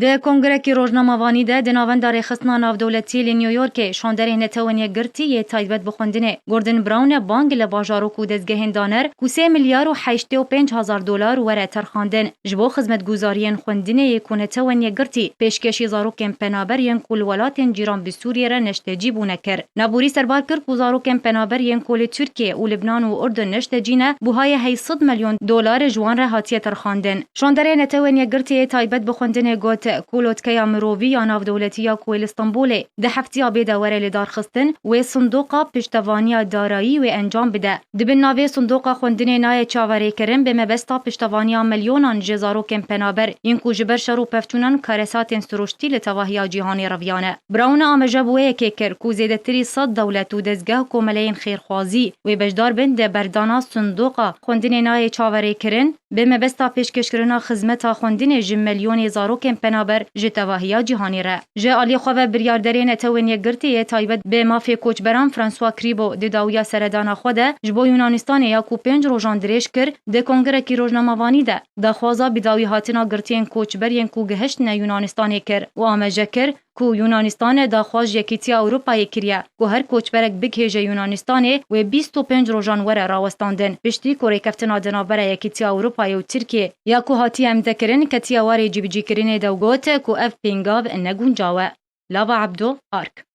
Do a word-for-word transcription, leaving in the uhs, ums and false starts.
Di kongrekî rojnamevanî de di Navenda Rêxistina Navdewletî li New Yorkê şanderê Netewên Yekgirtî yê taybet bi xwendinê Gordon Brown e bang li bajarok û dezgehên daner ku sê milyar û heştê û pênc hezar dolar were terxandin ji bo xizmetguzariyên xwendinê yê ku Netewên Yekgirtî pêşkêşî zarokên penaber yên ku li welatên cîran bi Sûriyê re neştecî bûne kir. Navborî serbar kir ku zarokên penaber yên ku li Tirkiye û Libnan û Urdun neştecî ne, buhayê heyşt sed milyon dolar ji wan re hatiye terxandin. Şanderê Netewên Yekgirtî yê taybet bi xwendinê got ku lotkeya mirovî ya navdewletî ya ku ê li Stenbolê di heftiya bê de were lidarxistin, wê sindoqa piştevaniya darayî wê encam bide. Di bin navê sindoqa xwendinê nayê çaverêkirin bi mebesta piştevaniya milyonan ji zarokên penaber yên ku ji ber şer û pevçûnan karesatên siruştî li tevahiya cîhanê reviyane. Brown amaje bi wê yekê kir ku zêdetirî sed dewlet û dezgeh komeleyên xêrxwazî wê beşdar bin di berdana sindoqa xwendinê nayê çaverêkirin, bi mebesta pêşkêşkirina xizmeta xwendinê ji milyonê zarokên penaber ji tevahiya cîhanê re. Ji aliyê xwe ve biryarderê Netewên Yekgirtî yê taybet bi mafê koçberan François Kribo di dawiya seredana xwe de ji bo Yunanistanê ya ku pênc rojan dirêj kir, di kongrekî rojnamevanî de daxwaza bi dawî hatina girtiyên koçber yên ku gihiştine Yunanistanê kir û amaje kir ku Yunanistane daxwaz ji Yekîtiya Ewropayê kiriye ku her koçberek bigihêje Yunanistanê wê bîst û pênc rojan were rawestandin. Piştî ku rêkeftina di navbera Yekîtiya Ewropayê û Tirkiyê ya ku hatiye îmzekirin ketiye warê cîbicîkirinê de û got ku ev pêngav ne guncaw e. Lava Ebdo, Ark.